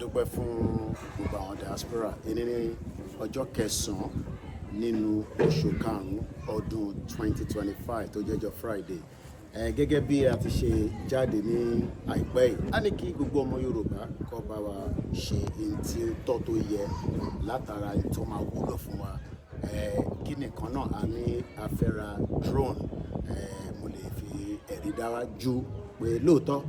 Dúpẹ́ fún gbogbo àwọn diaspora. Èní ní ọjọ́ kẹsàn-án nínú oṣù karùn-ún ọdún 2025 tó jẹ́jọ́ Friday. Gẹ́gẹ́ bí a ti ṣe jáde ní àìpẹ́ yìí, a ní kí gbogbo ọmọ Yorùbá kó bá wa ṣe ohun tí ó tọ́ tó yẹ látara ohun tó máa wúlò fún wa. Kí nìkan náà a ní a fẹ́ ra drone. Mo lè fi ẹ̀rí dájú pé lóòótọ́,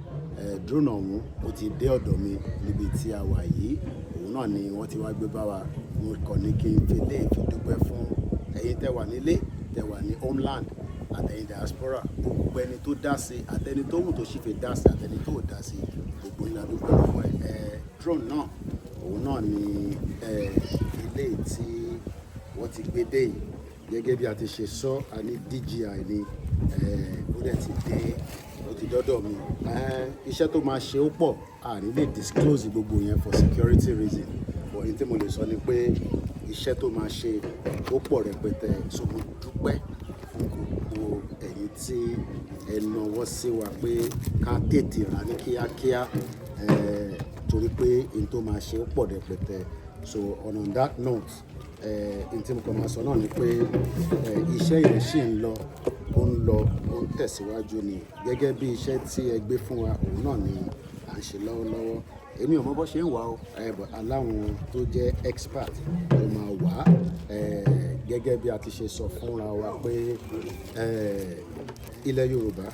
drone ọ̀hún ó ti dé ọ̀dọ̀ mi níbi tí a wà yìí. Òun náà ni wọ́n ti wá gbé bá wa. Mo kàn ní kí n fi lè fi dúpẹ́ fún ẹ̀yin tẹ́ wà nílé, tẹ́ wà ní homeland, àtẹ̀yin diaspora, gbogbo ẹni tó dá sí, àtẹni tó wù tó sì fi dá sí, àtẹni tó ò dá sí, gbogbo yín la dúpẹ́ lọ́wọ́ ẹ̀. Drone náà, òun náà ni ilé tí wọ́n ti gbé dé yìí. Gẹ́gẹ́ bí a ti ṣe sọ, a ní DJI ni, ó dẹ̀ ti dé, ó ti dọ́dọ̀ mi. Iṣẹ́ tó máa ṣe ó pọ̀, a ní lè disclose gbogbo yẹn for security reason. But ohun tí mo lè sọ ni pé iṣẹ́ tó máa ṣe ó pọ̀ rẹpẹtẹ. So mo dúpẹ́ fún gbogbo ẹ̀yin tí ẹ nawọ́ sí wa pé ká tètè rà ní kíákíá, torí pé ohun tó máa ṣe ó pọ̀ rẹpẹtẹ. So on that note, ohun tí mo kàn máa sọ náà ni pé, iṣẹ́ yẹn ṣì ń lọ, ó ń lọ, ó ń tẹ̀síwájú ni. Gẹ́gẹ́ bí iṣẹ́ tí ẹ gbé fún wa, òun náà ni à ń ṣe lọ́wọ́lọ́wọ́. Èmi ò mọ bó ṣe ń wà o, but aláwọn tó jẹ́ expert tó máa wà, gẹ́gẹ́ bí a ti ṣe sọ fúnra wa pé, ilẹ̀ Yorùbá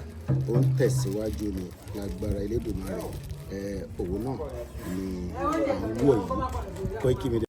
ó ń tẹ̀síwájú ni lágbára Elédùmarè. Òun náà ni à ń wò yìí. Koiki Media.